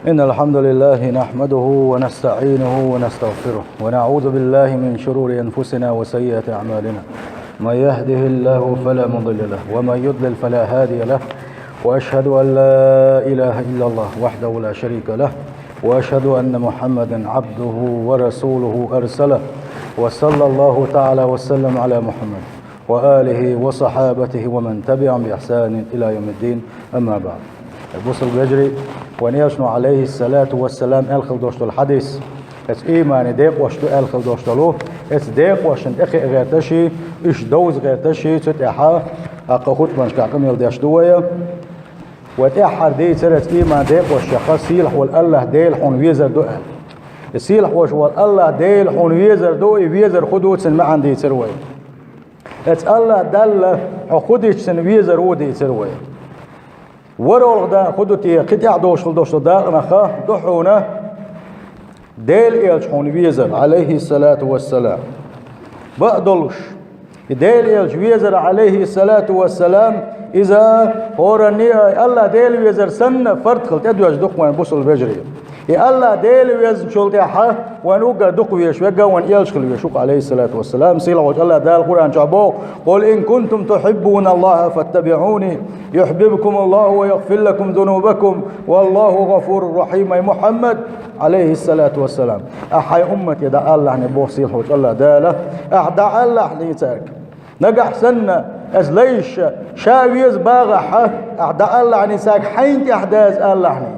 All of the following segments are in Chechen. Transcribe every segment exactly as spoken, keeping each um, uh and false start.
إن الحمد لله نحمده ونستعينه ونستغفره، ونعوذ بالله من شرور أنفسنا وسيئات أعمالنا. من يهده الله فلا مضل له، ومن يضلل فلا هادي له. وأشهد أن لا إله إلا الله وحده لا شريك له، وأشهد أن محمدا عبده ورسوله أرسله، وصلى الله تعالى وسلم على محمد وآله وصحابته ومن تبعهم بإحسان إلى يوم الدين. أما بعد. Бусалба вежарий, вайн Элчано, عليه الصلاة والسلام, аьлла хила долаш дола хьадис, эца иймана декъош да аьлла хила долаш дола, эца декъошна тӀехиа гӀерташ, уьш довза гӀерташ, цу тӀехьа акха хутбанашка къамел деш ду вай. Вай тӀеххьара дийцар эца иймана декъошех, сийлахь волу АллахӀ Дела хьуна везар ду аьлла. И сийлахь волуш волу АллахӀ Дела хьуна везар ду, и везар хӀун ду, цуьнан маьӀна дийцар вай. Эца АллахӀ Далла хьо хӀун дича цунна везар ву дийцар вай. ВорхӀалгӀа дакъа хӀун ду те, кхин тӀаьхьа долуш хила долуш долу дакъанах ду хьуна Делан Элча хьуна везар, عليه الصلاة والسلام. Бакъдолуш, и Делан Элча везар, عليه الصلاة والسلام, иза хӀоранна а АллахӀ Дела везар санна, фарз хила тӀедоьжна ду-кх вайн, бусалба вежарий. И АллахӀ Дела везначул тӀаьхьа вайн уггар дукха везаш верг а вайн Элча хила везаш ву-кх, عليه الصلاة والسلام. Сийлахь волчу АллахӀ Дала Къуръан чохь боху: «قل إن كنتم تحبون الله فاتبعوني يحببكم الله ويغفر لكم ذنوبكم والله غفور رحيم». Ай Мухьаммад, عليه الصلاة والسلام, ахьа хьайн уммате дӀаалалахьний, боху сийлахь волчу АллахӀ Дала, ахьа дӀаалалахьний цаьрга. Нагахь санна, эца лайш ша веза бахахь, ахьа дӀаалалахьний цаьрга, хьайна тӀаьхьадаза алалахьний.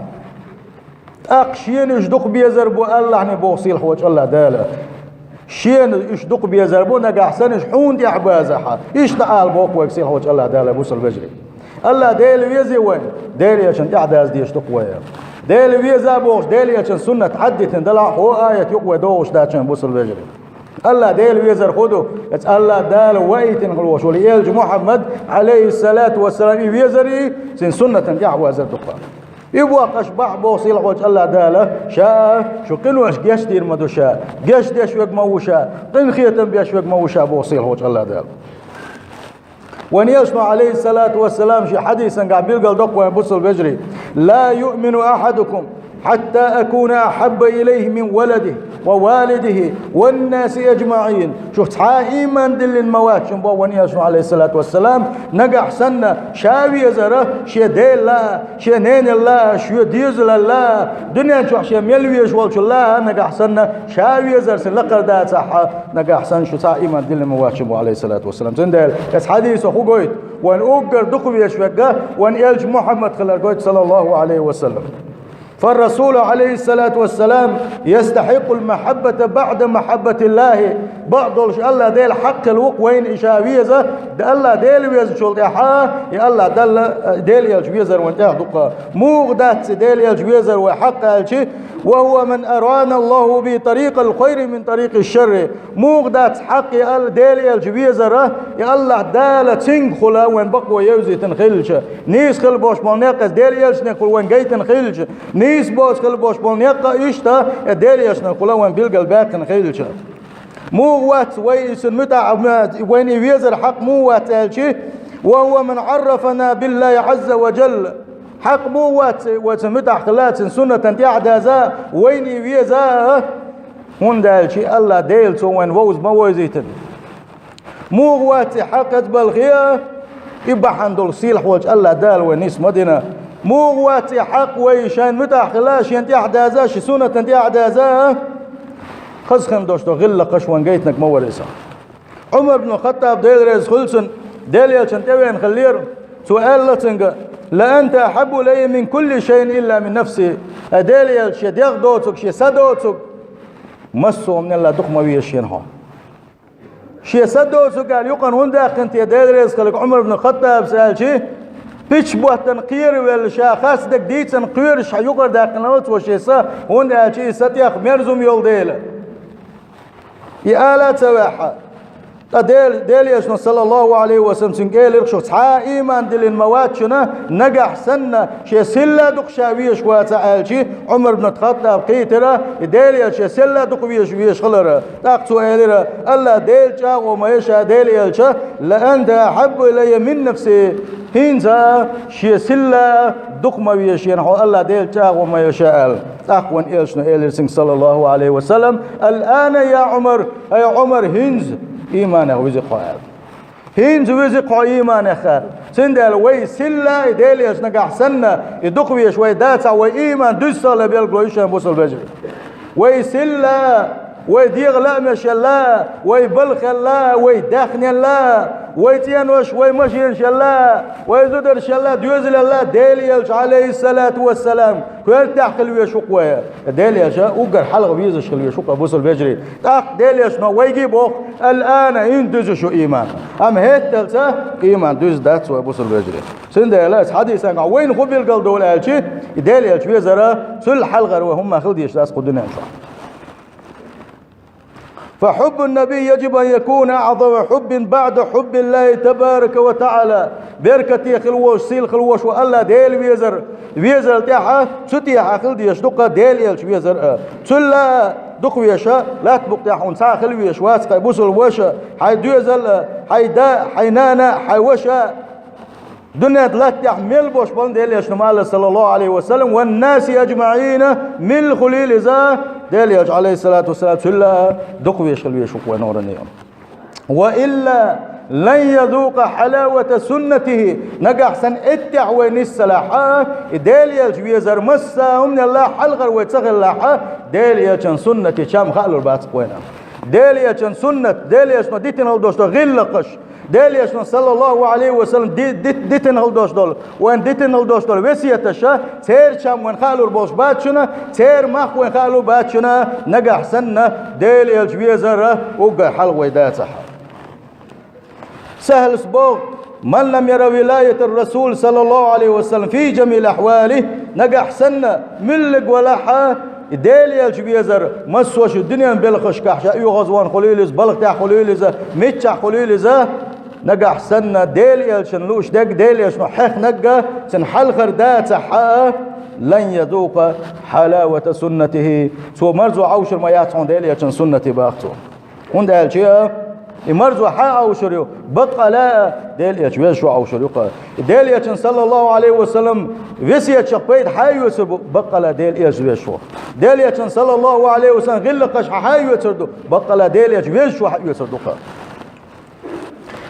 ТӀаккха шена уьш дукха безар бу алалахьний, боху сийлахь волчу АллахӀ Дала. Шена уьш дукха безар бу, нагахь санна уьш хьуна тӀаьхьабазахь. Иштта ала боху вайга сийлахь волчу АллахӀ Дала, бусалба вежарий. АллахӀ Дела везий вайн, Делан Элчанна тӀаьхьадаза дезаш ду-кх вай. Дела веза бохуш, Делан Элчан суннат хьаддитина далахь а, хӀокху аят юкъа вай догӀуш дац, бусалба вежарий. АллахӀ Дела везар хӀун ду? Эца АллахӀ Дала ваийтина хила волуш волу Элча Мухьаммад, عليه الصلاة والسلام, и везарий, цуьнан суннатана тӀаьхьавазар ду-кх. И бохкаш бахь, боху сийлахь волчу АллахӀ Дала, ша шу къинош гечдийр ма ду ша, гечдеш верг ма ву ша, къинхетам беш верг ма ву ша, боху сийлахь волчу АллахӀ Дала. Вайн Элчано, عليه الصلاة والسلام, шен хьадисангахь билгалдоккху вайн, бусалба вежарий: «لا يؤمن أحدكم حتى أكون أحب إليه من ولده ووالده والناس أجمعين». Шух цхьа а ийман диллина ма вац шуна, боху вайн Элчано, عليه الصلاة والسلام, нагахь санна ша везара шен Делал а, шен ненал а, шен доьзалал а, дуьнен чохь шен мел везаш волчул а, нагахь санна ша везар цуьнан лакхара дацахь, нагахь санна шу цхьа а ийман диллина ма вац шуна, боху, عليه الصلاة والسلام. Цундела эца хьадисо хӀун гойту? Вайн уггар дукха везаш верг а вайн Элча Мухьаммад хилар гойту, صلى الله عليه وسلم. فالرسول عليه الصلاة والسلام يستحق المحبة بعد محبة الله. Бакъдолуш АллахӀ Дела хьакъ хилла ву-кх вайна и ша веза, АллахӀ Дела везначул тӀаьхьа, и АллахӀ Далла, Делан Элча везар вайн тӀехь ду-кх. Муха дац и Делан Элча везар вайн хьакъ аьлча: «وهو من أرانا الله به طريق الخير من طريق الشر». Муха дац хьакъ и АллахӀ Дела Элча везара, и АллахӀ Дала цуьнгахула вайн бакъо евзийтина хилча, нийса хила бохуш болу некъ эца Делан Элчанехула вайн гайтина хилча, нийса боцу хила бохуш болу некъ а иштта эца Делан Элчанехула вайн билгалбаьккхина хилча. Муха вац вай и цуьнан муьтӀахь, вайна и везар хьакъ муха вац аьлча: «وهو من عرفنا بالله عز وجل». Хьакъ муха вац вай цуьнан муьтӀахь хила, цуьнан суннатана тӀаьхьадаза, вайна и веза а, хӀунда аьлча АллахӀ Дела цо вайна вовза ма вовзийтина. Муха вац и хьакъ эца балхе а, и бахьана долу сийлахь волчу АллахӀ Дала вай нис ма дина. Муха вац и хьакъ вай шайна муьтӀахь хила, шена тӀаьхьадаза, шен суннатана тӀаьхьадаза а, хаза хин долуш долу гӀиллакхаш вайн гайтинарг ма вара иза. Ӏумар бну Хаттаб, Дела реза хуьлда цунна, Делан Элчанна тӀевеана хиллера, цо аьлла цуьнга: «لأنت أحب إلي من كل شيء إلا من نفسي». Ай Делан Элча, шен дегӀ доцург, шен са доцург, массо а хӀуманал а дукха ма веза шена хьо. Шен са доцург аьлла юкъана хӀунда даьккхина те, Дела реза хуьлда Ӏумар бну Хаттабас аьлча, пичча боттана кхеравелла, ша харцдерг дийцина кхоьруш юкъара даьккхина вац цо шен са, хӀунда аьлча и са тӀех мерза хӀума йолу дела. И ала а ца ваьхьа, Ткъа Дел-, Делан Элчано, саллаллаху Ӏалайхи ва саллам, цуьнга элира: «Шух цхьа а ийман диллина ма вац шуна, нагахь санна шен силла дукха ша везаш вац», аьлча, Ӏумар ибн ХаттӀаб кхийтира и Делан Элча шен силла дукха везаш, везаш хилар. ТӀаккха цо элира: «Аллах, Делан чӀагӀо ма йо ша, Делан Элча, ла анта ахьаббу илаййа мин нафси, хӀинца а шен силла а дукха ма веза шена хьо, Аллах, Делан чӀагӀо ма йо ша», аьлла. ТӀаккха вайн Элчано элира цуьнга, саллаллаху Ӏалайхи ва саллам: «Ал-ана, я Ӏумар, хӀай Ӏумар, хӀинца ийманех вуьзи хьо», аьлла. «ХӀинца вуьзи хьо ийманех», аьлла. Цундела вай силла и Делан Элча нагахь санна и дукха везаш вай дацахь, вай ийман дуьзза сахьле белгало ю шуна, бусалба вежарий. Вай силла, вай дегӀан лаамаш елла, вай балхалла, вай даьхнилла, вай цӀенош, вай машинаш елла, вай зудараш елла, доьзал елла, Делан Элча, Ӏалайхиссалату вассалам, коьртехь хила везаш ву-кх вай. Делан Элча уггар хьалха везаш хила везаш ву-кх, бусалба вежарий. ТӀаккха Делан Элчано вайгий боху: «Ал-ана, хӀинца дуьзна ю шун ийман». Амма хӀетталц ийман дуьзна дац вай, бусалба вежарий. Цундела аса хьадисехь вайна хӀун билгалдолу аьлча, и Делан Элча везар, цул хьалхара вай хӀумма хила дезаш дац кху дуьнен чохь. «Фа хьуббун наби яджибу ан якуна аӀзама хьуббин баӀда хьуббиллахи табарака ва таӀала». Беркате хила волуш, сийлахь хила волуш ву Аллах Дела везар, везарал тӀаьхьа, цу тӀехьа хила дезаш ду-кх Делан Элча везар а. Цул а дукха везаш, латта букъа тӀехь хьуна цхьа а хила везаш вац-кх, хьайн бусалба ваша, хьайн доьзал а, хьайн да, хьайн нана, хьайн ваша. Дуьненна латта тӀехь мел болуш болу Делан Элчано ма-аллара, саллаллаху Ӏалайхи ва саллам, «ван наси аджмаӀина», мила хуьлийла иза, Делан Элча, Ӏалайхиссалату вассалам, цул а дукха везаш хила везаш ву-кх вай, нураний. «Ва илла лан язукъа хьалавата суннатихӀи», нагахь санна эттехь вай нисса лахь а, и Делан Элча везар массо а хӀуманал хьалхара вай ца хилла лахь а, Делан Элчан суннатан чам хаалур бац-кх вайна. Делан Элчан суннат, Делан Элчано дитина хила долуш долу гӀиллакхаш, Делан Элчано, саллаллаху Ӏалайхи ва саллам, ди-, ди-, дитина хила долуш долу, вайна дитина хила долуш долу весеташ, церан чам вайна хаалур болуш бац шуна, церан мах вайна хаалур бац шуна, нагахь санна Делан Элча везар уггар хьалха вай дацахь. Сахьлас боху: «Ман лам яра вилаятар-расул, саллаллаху Ӏалайхи ва саллам, фи джамиӀил ахьвали», нагахь санна муьллиг валахь а, и Делан Элча везар, массо а шен дуьненан белхашкахь, ша оьгӀазвахна хуьлийла иза, балха тӀехь хуьлийла иза, миччахь хуьлийла иза, нагахь санна Делан Элчанна лууш дерг, Делан Элчано хьехнарг а цунна хьалхара дацахь а, «лан язукъа хьалавата суннатихӀи», цо марзо Ӏовшур ма яц хьуна Делан Элчан суннате, боху цо. ХӀунда аьлча и марзо хьан Ӏовшур ю? Баккъала а Делан Элча везачо Ӏовшур ю-кх. И Делан Элчан, саллаллаху Ӏалайхи ва саллам, весеташах пайда хьан оьцур бу? Баккъала Делан Элча везачо. Делан Элчан, саллаллаху Ӏалайхи ва саллам, гӀиллакхаш хьан оьцур ду? Баккъала Делан Элча везачо хьан оьцур ду-кх.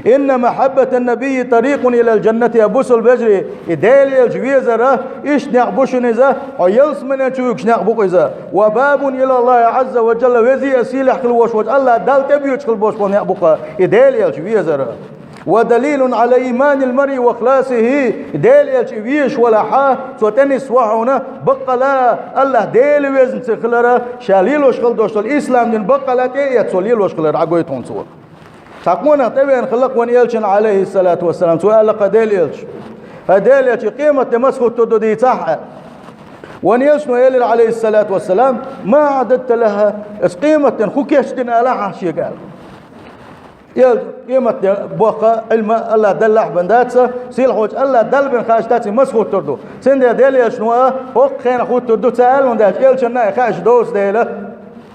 «Инна махьаббатан набиййи тарикъун илал джаннати», я бусалба вежарий, и Делан Элча везар, иштта некъ бу шуна иза, хьо ялсамане чу вуьгуш некъ бу-кх иза. «Ва бабун илаллахи Ӏазза ва джалла», веза а, сийлахь а хила волуш волчу Аллах Далла тӀебоьдуш хила болуш болу некъ бу-кх и Делан Элча везар. «Ва далилун Ӏала ийманил маръи ва ихласихӀи», Делан Элча везаш валахь а, цо тӀенисван хьуна, баккъала а Аллах Дела везна ца хилар, ша лелош хила долуш долу ислам дин баккъала а тӀе а эцна цо лелош хилар дӀагойту хьуна цо. Цхьа къонах тӀевеана хилла-кх вайн Элчанна, Ӏалайхиссалату вассалам, цо аьлла-кх Делан Элча: «ХӀай Делан Элча, къематде маса хӀуттур ду дийцахь хьуна?» Вайн Элчано элира, Ӏалайхиссалату вассалам: «Ма аӀдадта лахӀа, аса къематден хӀун кечдина алахь ахь шега?» аьлла. Элча къематде боккха Ӏилма Аллах Далла бен дац, сийлахьчу Аллах Далла бен хууш дац, и маса хӀуттур ду. Цундела Делан Элчано а хӀокху хенахь хӀуттур ду ца аьлла, хӀунда аьлча Элчанна а хаьаш доцу дела.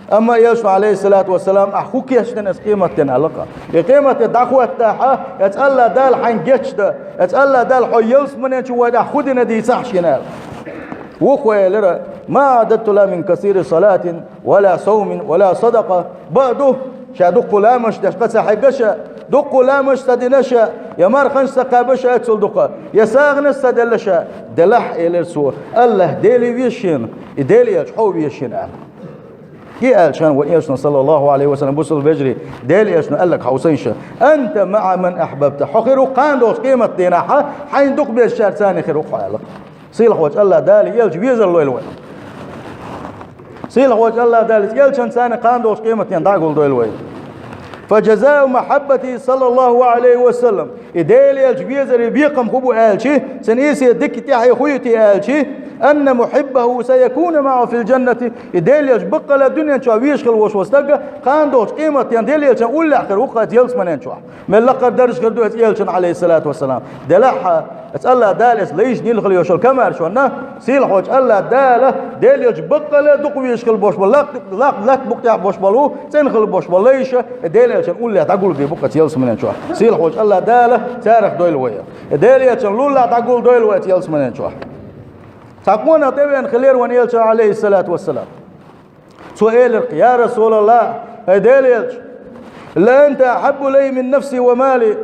Амма Элчано, Ӏалайхиссалату вассалам, ахь хӀун кечдина аса къематден алахь? И къематде дӀахӀоттахь, аса Аллах Дала хьайна гечдан, аса Аллах Дала хьо ялсамане чу вайна ахь хӀун дина дийцахь шена аьлла. Вукхо элира: «Ма аӀдадту лахӀа мин касири салатин, ва ла савмин, ва ла садакъа». Бакъ ду, ша дуккха ламазаш деш къа ца хьегна ша, дуккха ламазаш ца дина ша, я марханаш ца кхаьбна ша цул дукха, я сагӀанаш ца делла ша. Делахь, элира цо, Аллах Дела веза шена, и Делан Элча хьо веза шена аьлла. И аьлча хьан вайн Элчано, саллаллаху Ӏалайхи ва саллам, бусалба вежарий, Делан Элчано аьлларг хьовсийша: «Анта маӀа ман ахьбабта». Хьо хир ву кхана долчу къематдийнахь, хьайна дукха безачаьрца хир ву хьо аьлла. Сийлахьчу Аллах Дала Элча везар лойла вайна. Сийлахьчу Аллах Дала Элчанца кхана долчу къематдийнахь дӀа а гулдойла вай. «Фа джазау махьаббатихӀи, саллаллаху Ӏалайхи ва саллам». И Делан Элча везаран бекхам хӀун бу аьлча, цуьнан ийсаре дика тӀаьхье хӀун ю те аьлча, أن محبه سيكون معه في الجنة. И Дела Элча баккъала дуьнен чохь везаш хила волуш волу стаг, кхана долчу къематдийнахь Дела Элчан уллехь хир ву-кх иза ялсаманен чохь. Мел лакхара дарж хир ду иза Элчан, Ӏалайхиссалату вассалам. Делахь а, иза АллахӀ Дала иза лайшна йина хила йолуш йолу комаьршонна, сийлахьчу АллахӀ Дала Дела Элча баккъала дукха везаш хила болуш болу, лакх-, лакх-, латта букъа тӀехь болуш болу, цӀена хила болуш болу лайш, и Дела Элчан уллехь дӀагулбе бу-кх иза ялсаманен чохь. Сийлахьчу АллахӀ Дала царах дойла вай. И Дела Элчан уллехь дӀагулдойла вай иза ялсаманен чохь. Цхьа къонах тӀевеана хиллера вайн Элча, Ӏалайхиссалату вассалам. Цо элира-кх: «Я РасулаллахӀ, хӀай Дела Элча, ла анта ахьаббу илаййа мин нафси ва мали».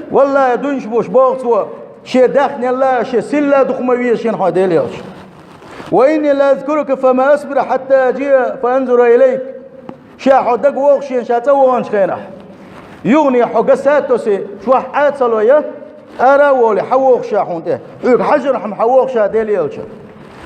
Валлахьи, дуьйцуш бу, боху цо, шен даьхнел а, шен сил а дукха ма веза шена хьо, Дела Элча. «Ва инни ла азкурука фама асбиру хьатта аджиа фа анзура илайк». Ша хьо дага вогӀу шена ша цӀа вогӀучу хенахь. Юхане хьо гасатосе, чохь Ӏа ца ло я, ара а волий, хьан вогӀу ша хьуна тӀе. Хьоьга хьажархьама хьан вогӀу ша, Дела Элча.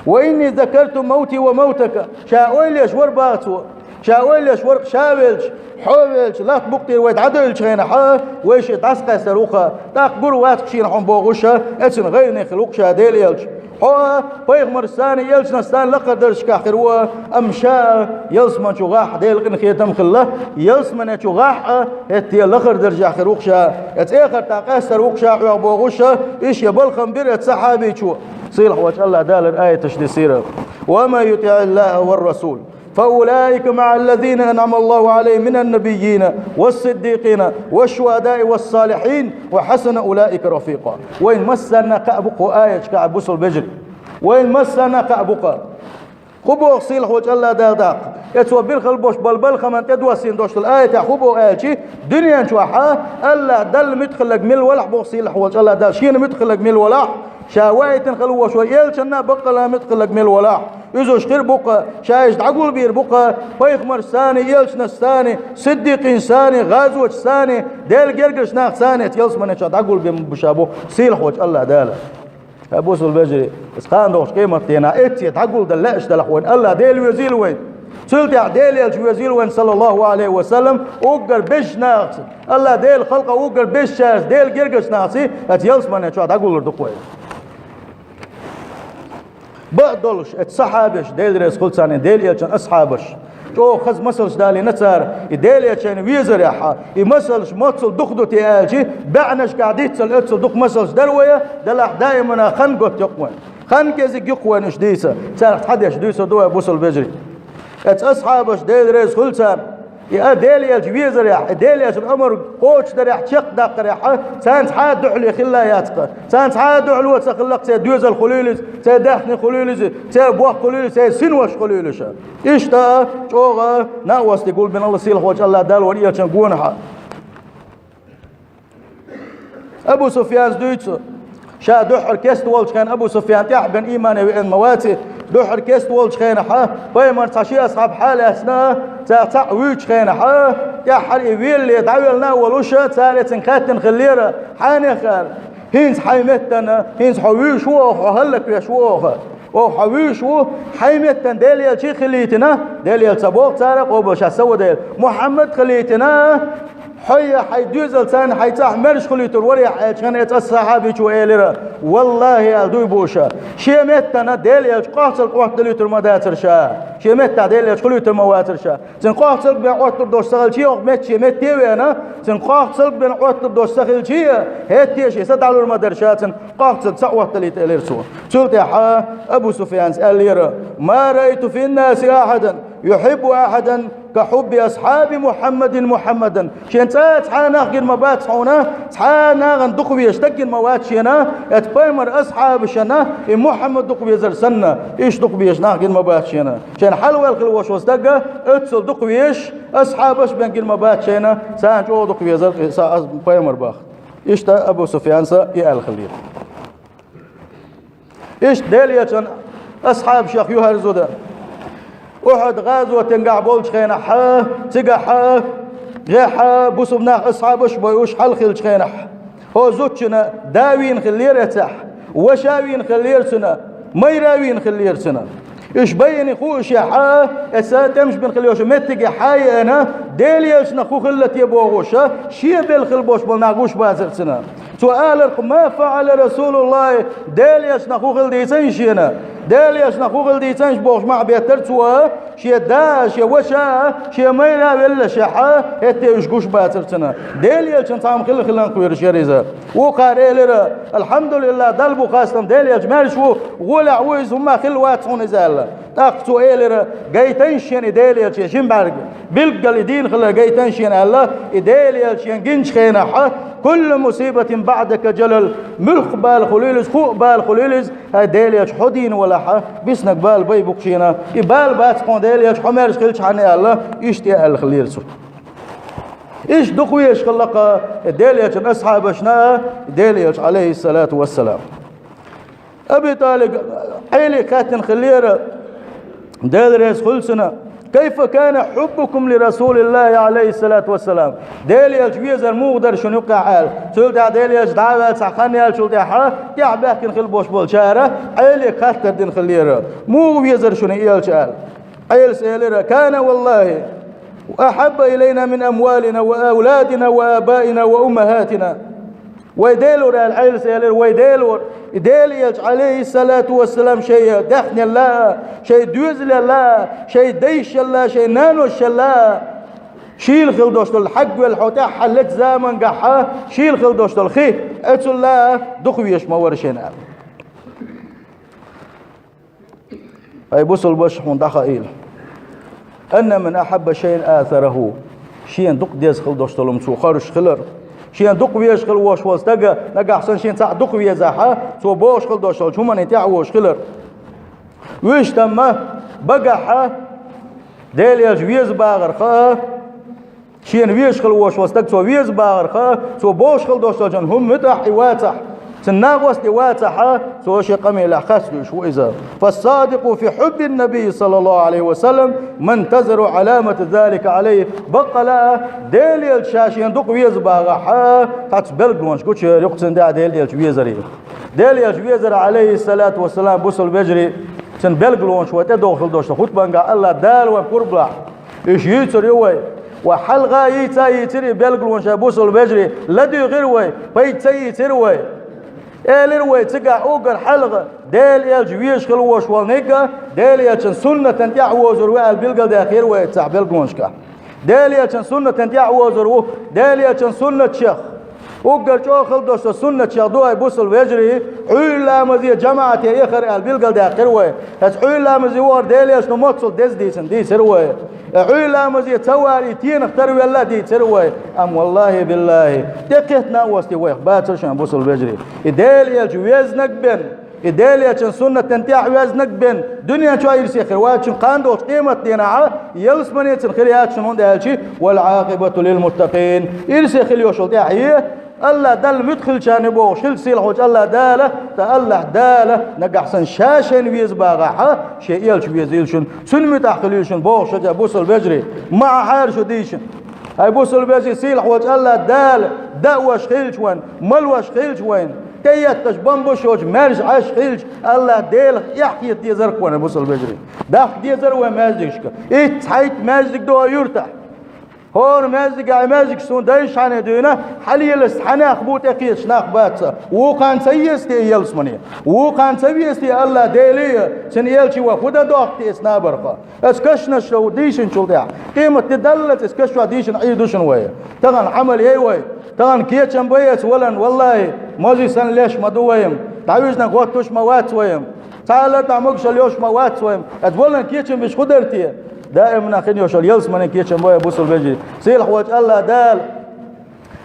«Ва инни закарту мавти ва мавтака». Ша ойла еш вара, боху цо. Ша ойла еш вара-кх ша а велча, хьо а велча, латта букъа тӀера вай дӀадевллачу хенахь, вай шиъ дӀасакъаьстар ву-кх. ТӀаккха гур вац-кх шена хьуна бохуш, эцна гӀайгӀане хила ву-кх ша, Дела Элча. Хьо а пайхамаршца а, элчанашца а лакхара даржашкахь хир ву, амма ша а ялсаманчу гӀахь Делан къинхетам а хилла, ялсаманчу гӀахь а хӀетте лакхара даржехь хир ву-кх ша, я цӀе хартахь къаьстар ву-кх ша хьох бохуш, и шен балхам бира эцу сахьабичо. Сийлахьчу АллахӀ Дала аяташ дисира: «Ва ман ютиӀиллахӀа ва расул, фа улаика маӀа ллазина анӀама Аллаху Ӏалайхим мина ннабиййина ва ссиддикъина ва шшухӀадаи ва ссалихьин ва хьасуна улаика рафикъа». Вайн массарна а кхаъ бу-кх хӀокху аяташкахь, бусалба вежарий. Вайн массарна а кхаъ бу-кх. ХӀун боху сийлахьчу АллахӀ Дала тӀаккха? Эцо бира хила болуш болу балхаман тӀедоссийна долуш долу аятехь хӀун боху аьлча, дуьнен чохь а АллахӀ Далла муьтӀахь хилларг мила валахь боху сийлахьчу АллахӀ Дала, шена муьтӀахь хилларг мила валахь, ша ваийтина хила волуш волу элчанна а баккъала муьтӀахь хилларг мила валахь, уьш хир бу-кх, ша уьш дӀагулбийр бу-кх, пайхамаршца а, элчанашца а, сиддикъинашца а, гӀазоташца а, Делан гергарчу нахаца а, ялсаманчохь дӀагулбийр бу ша боху сийлахьчу АллахӀ Дала. Ша бусалба вежарий, иза кхана долчу къематдийнахь эцце дӀагулдан лаьаш далахь вайн, АллахӀ Дела везийла вайн. Цул тӀаьхьа Дела Элча везийла вайн, саллаллаху Ӏалайхи ва саллам, уггар безачу нахаца, АллахӀ Делан халкъах уггар безачаьрца, Делан гергарчу нахаца, иза ялсаманчохь дӀагуллур ду-кх вай. Бакъдолуш, эцу сахьабаш, Дела реза хуьлда царна, Делан Элчан асхьабаш, чӀогӀа хаза масалш далийна цара, и Дела Элча шайна везарехь, и масалш моццул дукха ду те аьлча, бӀаьннашкахь диццал оццул дукха масалш дара вайн, делахь даимана хан готта ю-кх вайн. Хан кӀезиг ю-кх вайн уьш дийца, царах цхьадерш дуьйцур ду вай, бусалба вежарий. Эцу асхьабаш, Дела реза хуьлда царна, и а Дела Элча везарехь, и Дела Элчан омра кхочушдарехь, чекхдаккхарехь, царна цхьа а дуьхьал хилла яц-кх. Царна цхьа а дуьхьал ца хилла-кх, церан доьзал хуьлийла иза, церан даьхни хуьлийла иза, церан бохк хуьлийла иза, церан синваш хуьлийла уьш. Иштта чӀогӀа накъостий гулбина АллахӀ, сийлахьчу АллахӀ Дала вайн элчанна гонахьа. Абу Суфьяна дуьйцу, ша дуьххьара кеста волчу хенахь, Абу Суфьян тӀаьхьа бен иймане веана ма вацара, дуьххьара кеста волчу хенахь, пайхамарца цхьа ши асхьаб хьалаьцна, цара цхьаъ вуьйчу хенахь, тӀаьххьара и велале дӀавелла а волуш, цара цуьнга хаьттина хиллера: «Хьанех, — аьлла, — хӀинца хьайн меттана, хӀинца хьо вуьйш ву оха, хьо хӀаллаквеш ву оха. Оха хьо вуьйш ву, хьайн меттана Дела Элча а хилийтина, Дела Элча ца боху цара, къобалшах са ван дела, Мухьаммад а хилийтина, хьо а, хьайн доьзал царна хьайн цӀахь маьрша хуьлуьйтур варехь», — аьлча, хӀинца эцу сахьабичо элира: «ВаллахӀи, — аьлла, — дуй бу ша, шен меттана Дела Элча къохцалг Ӏоттадалуьйтур ма дацара ша, шен меттахь Дела Элча хуьлуьйтур ма вацара ша. Цуьнан къохцалг бен Ӏоттур долуш ца хилча а, оха метта шен метте а веана, цуьнан къохцалг бен Ӏоттур долуш ца хилча а, хӀетте а шен са дӀалур ма дара ша, цуьнан къохцалг ца Ӏотталийта», — элира цо. Цул тӀаьхьа Абу Суфьяна аьллера: «Ма раайту финнаси ахьадан юхьиббу ахьадан ка хьубби асхьаби Мухьаммадин Мухьаммадан». Шен цӀа а цхьа а нах гина ма бац хьуна, цхьа а нахана дукха везаш стаг гина ма вац шена, эцу пайхамаран асхьабашна и Мухьаммад дукха везар санна, иштта дукха безаш нах гина ма бац шена. Шена хьалаваьлла хила волуш волу стаг оццул дукха везаш асхьабаш бен гина ма бац шена, царна чӀогӀа дукха везар и са-, ас-, пайхамар боху. Иштта Абу Суфьяна и аьлла хиллера. Иштта Дела Элчан асхьабашех ю хӀара зуда. Ухьуд гӀазотехь болчу хенахь, цигахь, гӀехь, бусалба нах асхьабаш а бойуш хьалахиллачу хенахь, хӀокху зудчун да вийна хиллера эццахь, ваша вийна хиллера цуьнан, майра вийна хиллера цуьнан. Уьш байина хуушехь, эцу тӀемаш бина хила йолчу меттиге хьа а еана, Дела Элчанах хӀун хилла те бохуш, шен белла хила болуш болу нах гуш бацара цуьнан. Цо аларх: «Ма фаӀала РасулуллахӀ», Дела Элчанах хӀун хилла дийцина шена. Делан Элчанах хӀун хила дийцанаш бохуш ма беттара цо, шен да а, шен ваша а, шен майра а веллашехь, хӀетте уьш гуш бацара цунна. Делан Элчанца цхьамма хила хиланкъ вуьйр яра иза. Вукхара элира: «Алхьамдулиллах, Далла бу хастам, Делан Элча маьрша ву, гӀолехь ву иза, хӀумма хилла вац хьуна иза», – аьлла. ТӀаккха цо элира: «Гайтайша шена и Делан Элча, шин бӀаьрг, билггал и дийна хилар гайтайша шена», – аьлла, и Делан Элча шена гинчу хенахь: «Куллу мусибатин баъдака жалал», муьлхха бала хуьлийла иза, хӀуъа бала хуьлийла иза, хӀай Делан Элча, хьо дийна валахь, биснарг бала бай бу-кх шена, и бала бац хьуна, Делан Элча, хьо маьрша хилчахьана, аьлла, иштта аьлла хилира цо. Иштта дукха везаш хилла-кх Делан Элчан асхьабашна а Делан Элча, Ӏалайхиссалату вассалам. Аби ТӀалиб Ӏеле хаьттина хиллера, Дела реза хуьлда цунна: «Кайфа кана хьуббукум ли Расулиллахи, Ӏалайхиссалату вассалам?» Делан Элча везар муха дара шуна юккъехь аьлла. Цул тӀаьхьа Делан Элча дӀа а ваьлла цхьа хан яьллачул тӀаьхьа, тӀаьхьа баьхкина хилла болуш болчара Ӏеле хаттар дина хиллера: «Муха везар шуна и Элча?» аьлла. Ӏелас элира: «Кана валлахи ахьабба илайна мин амвалина ва авладина ва абаина ва уммахатина». Вай Делора, аьлла, Ӏелас элира, вай Делора, и Делан Элча, Ӏалайхиссалату вассалам, шайн даьхнел а, шайн доьзалел а, шайн дайшел а, шайн наношел а шийла хила долуш долу, хьагвелла хьо тӀаьххьара лечу замангахь шийла хила долуш долу хи, оцул а дукха везаш ма вара шена, аьлла. Ай, бусалба ваша, хьуна дӀахаийла: «Анна ман ахьабба шайъан асараху». Шена дукха деза хила долуш долу хӀума цо хоржуш хилар. Шена дукха везаш хила волуш волу стага, нагахь санна шена цхьаъ дукха везахь, цо бохуш хила долуш долчу хӀуманна тӀаьхьа вожуш хилар. Вуьш тамма багахь Делан Элча веза бахар хаа, шена везаш хила волуш волу стаг цо веза бахар хаа, цо бохуш хила долуш долчу хӀуманна муьтӀахь и вацахь, цуьнан накъост и вацахь, цо шен къамелехь хастуьйш ву иза. «Фассадикъу фи хьуббин набий, саллаллаху Ӏалайхи ва саллам, ман тазару Ӏаламата залика Ӏалайхи». Баккъала а, Делан Элча ша шена дукха веза бахахь, цхьацца белгалонаш гучуьйр ю-кх цуьнан тӀехь Делан Элча везарий. Делан Элча везар, Ӏалайхиссалату вассалам, бусалба вежарий, цуьнан белгалонаш вай тӀедогӀу хила долуш ду хутбангахь, Аллах Дала вайн пурба лахь. Уьш юьйцур ю вай. Ва хьалха йийца а йийцира и белгалонаш, бусалба вежарий, ладуьйгӀира вай, пайда ца йийцира вай. Элира вай цигахь уггар хьалха, Делан Элча везаш хила волуш волниг а, Делан Элчан суннатан тӀаьхьа возур ву аьлла билгалдаьккхира вай цхьа белгалонашкахь. Делан Элчан суннатан тӀаьхьа возур ву, Делан Элчан суннатех. Уггар чӀогӀа хила долуш долу суннатех ду, ай бусалба вежарий, Ӏуьйра ламазе жамаӀате эхар аьлла билгалдаьккхира вай. Аса Ӏуьйра ламазе вахар Делан Элчано моццул деза дийцина дийцира вай. Ӏуьйра ламазе ца вара и тенах тарвелла а дийцира вай. Амма валлахи, биллахи, тӀекхетта накъостий вайх бацара шайн, бусалба вежарий. И Делан Элча везнаг бен, и Делан Элчан суннатан тӀаьхьа везнаг бен, дуьнен чохь ирсе хир вац шуна, кхана долчу къематдийнахь ялсамане цунна хир яц шуна, хӀунда аьлча: «Вал Ӏакъибату лил муттакъин». Ирсе хила йолуш йолу тӀаьхье Аллах Далла муьтӀахь хилчарна бохуш хилча, сийлахьволчу Аллах Дала, ткъа Аллах Дала нагахь санна ша шайна веза бахахь, шен Элча везийла шуна, цуьнан муьтӀахь хила ю шуна бохуш, бусалба вежарий, ма хьара шу дийшина. Ай бусалба вежарий, сийлахьволчу Аллах Дала даъош хилча вайн, малош хилча вайн, тӀеетташ бамбуш йоцуш маьрша Ӏаш хилча, Аллах Делах эхь хета дезар-кх вайн, бусалба вежарий. Дахка дезар вай маьждигашка. Итт цхьайтта маьждиг ду юьртахь. ХӀора маьждигехь, и маьждигаш суна дайша хьане дуьйна, хьалелаш цхьа нах бу, тӀекхеташ нах бац. Вукхарна ца веза те ялсамане? Вукхарна ца веза те Аллах Деле а, цуьнан Элче а вай хӀун дан дохку те иза набарха? Аса кешнаш ду дийшинчул тӀаьхьа, къематде даллалц иза кешнаш дийшина Ӏийр ду шуна вай. Тахана Ӏамал яй вай. Тахана кечам бай аса валан, валлахи, мозий санна леш ма ду вайна. ДӀавижна гӀоттуш ма вац вайна. Цхьа а лартӀахь могушалла йолуш ма вац вайна. Аса валан кечам беш хӀун дара те? Даимна хин йолуш йолу ялсаманин кечам бай, бусалба вежарий. Сийлахьволчу Аллах Дала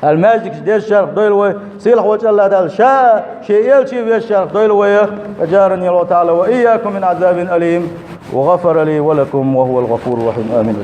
хьан маьждигаш дезачарах дойла вай, сийлахьволчу Аллах Дала ша а, шен Элча а везачарах дойла вай. أجارني الله تعالى وإياكم من عذاب أليم، وغفر لي ولكم، وهو الغفور الرحيم. آمين.